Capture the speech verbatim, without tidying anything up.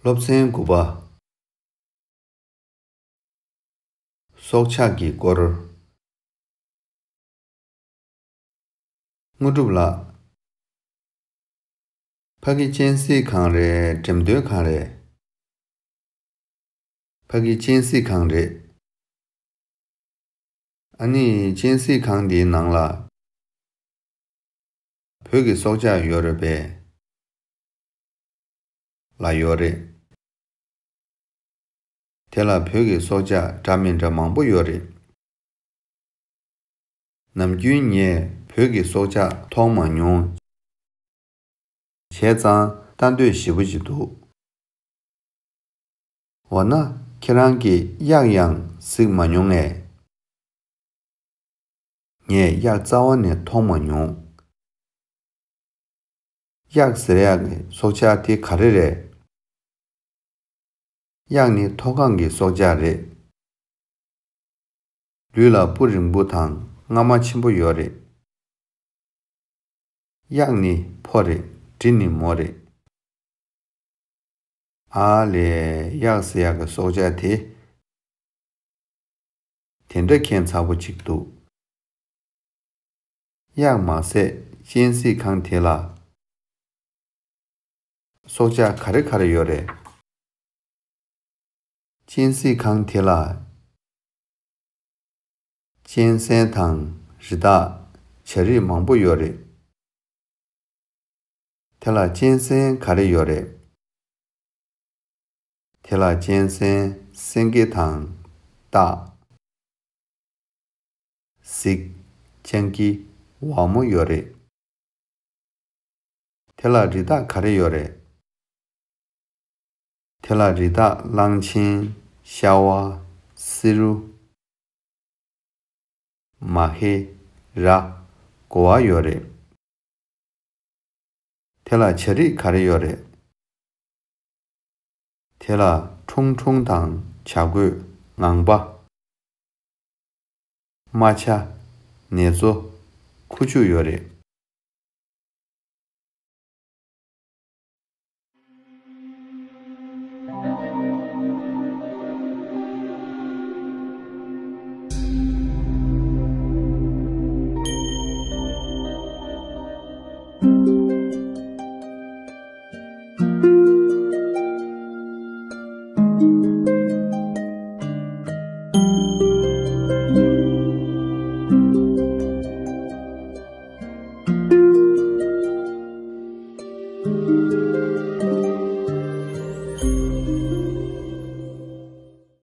སློབ་ཚན་དགུ་པ། སྲོག་ཆགས་ཀྱི་སྐོར། དངོས་གྲུབ་ལགས། ཕ་གི་གཅན་གཟན་གང་རེད། འགྲེམས་སྟོན་གང་རེད། ཕ་གི་གཅན་གཟན་གང་རེད། ཨ་ནི་གཅན་གཟན་གང་འདིའི་ནང་ལ་བོད་ཀྱི་སྲོག་ཆགས་ཡོད་རེད་པས། ལ་ཡོད་རེད། དེ་ལ་བོད་ཀྱི་སྲོག་ཆགས་འདྲ་མི་འདྲ་མང་པོ་ཡོད་རེད། ནམ་རྒྱུན་ངས་བོད་ཀྱི་སྲོག་ཆགས་མཐོང་མ་མྱོང་། བྱས་ཙང་ལྟ་འདོད་ཞེ་པོ་ཅིག་འདུག་འོ་ན་ཁྱེད་རང་གིས་གཡག་ཡང་གཟིགས་མ་མྱོང་ངས། ངས་གཡག་རྩ་བ་ནས་མཐོང་མ་མྱོང་། གཡག་ཟེར་ཡག་གི་སྲོག་ཆགས་དེ་ག་རེ་རེད། གཡག་ནི་མཐོ་སྒང་གི་སྲོག་ཆགས་རེད། ལུས་ལ་སྤུ་རིང་པོ་དང་རྔ་མ་ཆེན་པོ་ཡོད་རེད། གཡག་ནི་ཕོ་རེད། འབྲི་ནི་མོ་རེད། ཨ་ལས། གཡག་ཟེར་ཡག་གི་སྲོག་ཆགས་དེ། དེ་འདྲ་ཁྱད་མཚར་པོ་ཅིག་འདུག་གཡག་མ་ཟད་གཅན་གཟན་ཁང་དེ་ལ་སྲོག་ཆགས་ག་རེ་ག་རེ་ཡོད་རེད། གཅན་གཟན་ཁང་དེ་ལ་གཅན་གཟན་དང་རི་དྭགས་བྱ་རིགས་མང་པོ་ཡོད་རེད། དེ་ལ་གཅན་གཟན་ག་རེ་ཡོད་རེད། དེ་ལ་གཅན་གཟན་སེང་གེ་དང་སྟག་གཟིག་སྤྱང་ཀི་ཝ་མོ་ཡོད་རེད། དེ་ལ་རི་དྭགས་ག་རེ་ཡོད་རེད། དེ་ལ་རི་དྭགས་གླང་ཆེན་ཤ་བ་བསེ་རུ་མ་ཧེ་ར་གོ་བ་ཡོད་རེད། དེ་ལ་བྱ་རིགས་ག་རེ་ཡོད་རེད། དེ་ལ་ཁྲུང་ཁྲུང་དང་བྱ་རྒོད་ངང་པ། རྨ་བྱ། ནེ་ཙོ། ཁུ་བྱུག་ཡོད་རེད།